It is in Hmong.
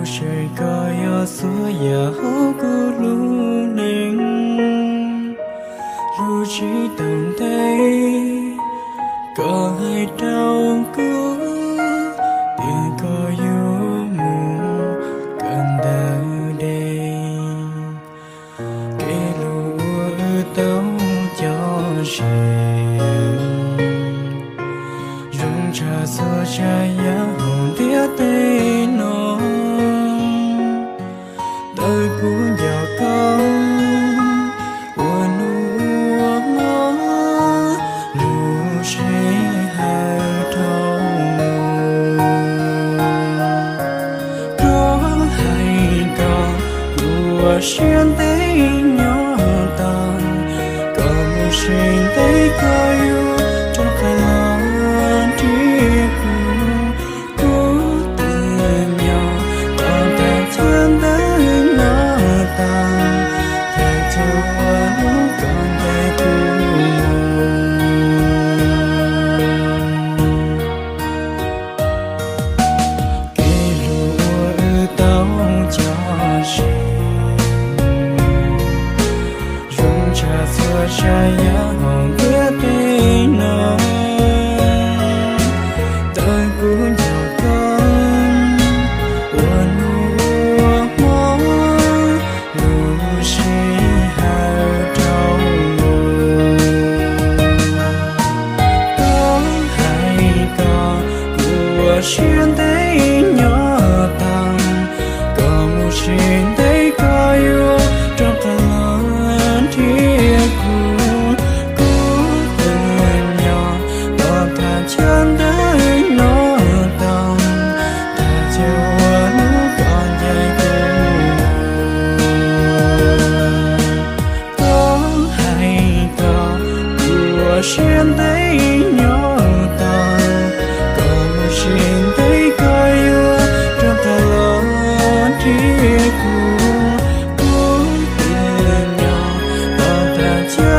Tseem koj yog txhua yam hauv kuv lub neej, lub tsis tau ntev, koj hais rau kuv tias koj yuav mus kawm ntawv deb. Kev hlub uas wb tau coj ze zoo tshaj txhua tsav yam hauv ntiaj teb no. Ntawm kuv nco koj ua hnub ua hmo, lub sij hawm dhau mus. Koj hais koj, kuv ua siab ntev nyob tos, koj mus tsis ntev koj yuav rov qab los nrhiav kuv. Kuv twb nyob tos tag chaw ntawm no tag, tag chaw uas hnub koj ncaim kuv mus. Kev hlub uas wb tau coj ze zoo tshaj txhua tsav yam hauv ntiaj teb no. Ntawm kuv nco koj ua hnub ua hmo, lub sij hawm dhau mus. Koj hais koj, kuv ua siab ntev nyob tos, koj mus tsis ntev koj yuav rov qab los nrhiav kuv. Kuv twb nyob tos tag chaw ntawm no tag, tag chaw uas hnub koj ncaim kuv mus. Koj hais koj, kuv ua siab ntev nyob tos, koj mus tsis ntev koj yuav rov qab los nrhiav kuv. Kuv twb nyob tos tag chaw